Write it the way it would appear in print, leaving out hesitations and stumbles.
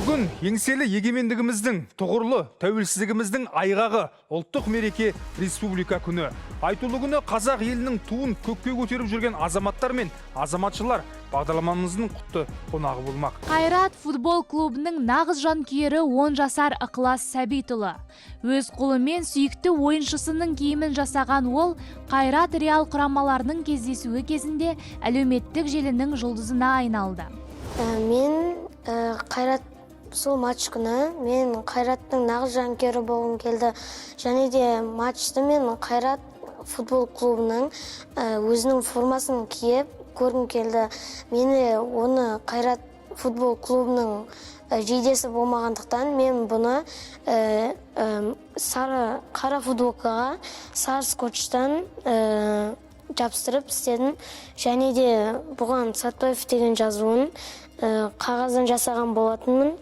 Бүгін еңселі егемендігіміздің, тұғырлы тәуелсіздігіміздің айғағы ұлттық мереке – Республика күні. Айтулы күні қазақ елінің туын көкке көтеріп жүрген азаматтар мен азаматшалар бағдарламамыздың құтты қонағы болмақ. Қайрат футбол клубының нағыз жанкүйері 10 жасар Ықылас Сәбитұлы. Өз қолымен сүйікті ойыншысының киімін жасаған ол Қайрат, Реал құрамаларының кездесуі кезінде әлеуметтік желінің жұлдызына айналды. Мен Қайрат, сол матч күні мен Қайраттың нағыз жанкүйері болғым келді және де матчты мен Қайрат футбол клубының өзінің формасын киіп көргім келді. Мені оны Қайрат футбол клубының жейдесі болмағандықтан, мен бұны сары қара футболкаға сары скотчтан жабыстырып істедім және де бұған «Сатпаев» деген жазуын қағаздан жасаған болатынмын.